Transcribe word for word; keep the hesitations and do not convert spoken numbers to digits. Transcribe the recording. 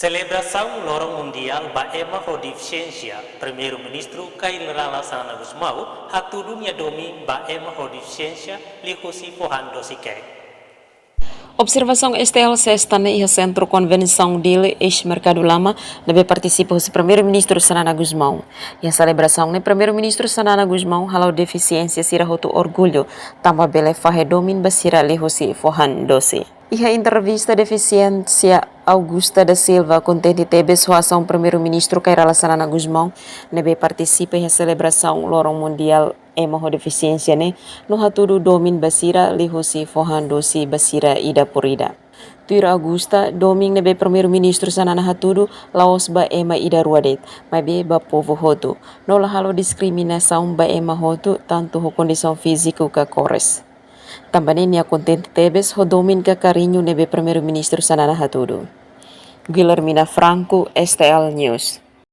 Selebrasaun Loron Mundiál ba Ema ho Defisiénsia, Primeiru-Ministru Kay Rala Xanana Gusmão hatudu nia domin ba ema ho defisiénsia liuhusi fohan dosi keik. Observasaun S T L sesta ne'e iha Sentru Konvensaun Dili, eis Merkadu Lama, ne'ebé partisipa husi Primeiru-Ministru Xanana Gusmão. Iha selebrasaun ne'e Primeiru-Ministru Xanana Gusmão halo defisiénsia sira hotu orgullu, tanba bele fahe domin ba sira liuhusi fohan dosi. Iha entrevista defisiénsia Augusta da Silva kontente tebes ho asaun Primeiru-Ministru Kay Rala Xanana Gusmão, ne'ebé partisipa iha selebrasaun Loron Mundiál Ema ho Defisiénsia ne'e, no hatudu domin ba sira liuhusi fohan dosi ba sira ida por ida. Tuir Augusta, domin ne'ebé Primeiru-Ministru Xanana hatudu la'ós ba ema ida rua de'it, maibé ba povu hotu, no la halo diskriminasaun ba ema hotu, tantu ho kondisaun fíziku ka kores. Tanba ne'e nia kontente tebes ho domin ka kariñu ne'ebé Primeiru-Ministru Xanana hatudu. Guilhermina Franco, S T L News.